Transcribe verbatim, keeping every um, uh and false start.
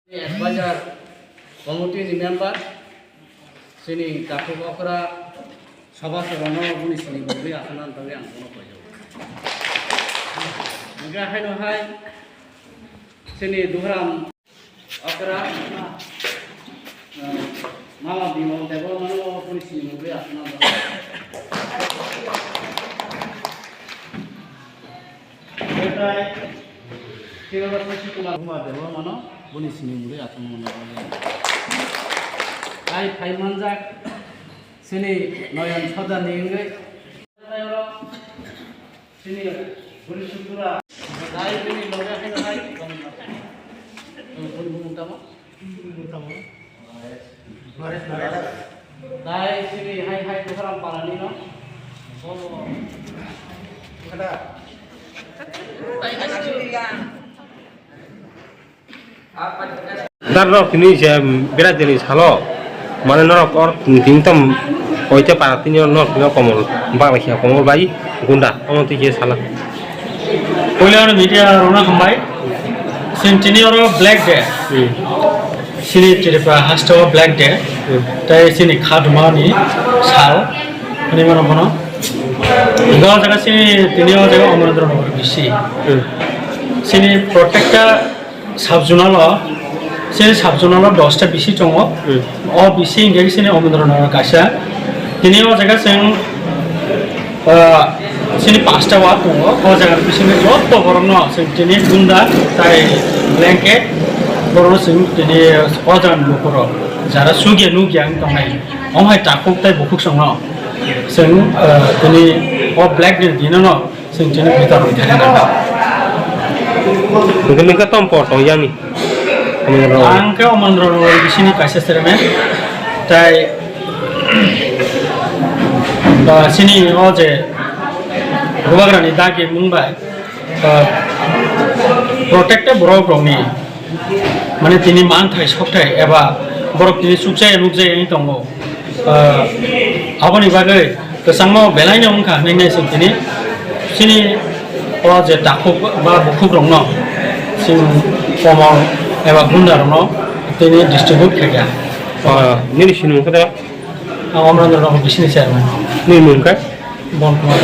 Advisor committee ni member, chini takhuk okra sabha sabha no buni sini bugwi asana bagwi ang bono koijago. Hingke haino hai chini Duharam okra, eh, mama bimol debo mano buni sini bugwi asana bagwi. Betai, Tirobasi Kumar Kumar Debbarmano boni sini muri atung mano. Tai phai manjak sini Noyon Sodar ni wngwi. Sini buri sutura. Tai bini loge hai hai. Buri bumung tamo? Dai sini hai hai Tukaram Parani no. Dar rok tini je berai dini salo. Mane norok or tini tam oite para tini norok tini komol. Bagla khia komol bai gunda. Omo tini je sala. Puila media rona hambai. Sini tini oro Black Day. Hmm. Sini Tripura haste o Black Day. Hmm. Tai sini khaduma ni sal. Ani mano mano. Go jaga sini tini o jaga Amarendra Nagar bisi. Hmm. Sini protector sub zonal o, sini sub zonal o dosta bisi tongo. Hmm. O bisi hingke sini Amarendra Nagar kaisa. Tini o jaga sing, ah, sini pasta ward tongo. O jaga bisi ni joto borok no sing tini gunda tai blanket borok no sing tini o jaga ni lukurok jara sugya nugya wng tongnai. Omo hai takhuk tai bukhuk song no sing, ah, tini o Black Day ni dino no Sing chini bwtharwi thani nang. Hwnkhe nokha tom por tong yani. Ang khe Omondro Nogor bisini kaisa chairman. Tai, ba, sini o je Bubagrani dagi mung bai, ba, protected borok rokni, mane, tini manthai sokthai eba borok tini chukjaya nukjaya wngwi tongo. Ah, aboni bagwi kwchangma belai no wngkha hinwi naising tini chini o je takhuk ba bukhuk rokno chini komor eba gunda rokno tini distribute khaikha. Ah, nini sinimung khe da? Ang Omrandra Nagar bisini chairman. Nini mung khe? Bon Kumar.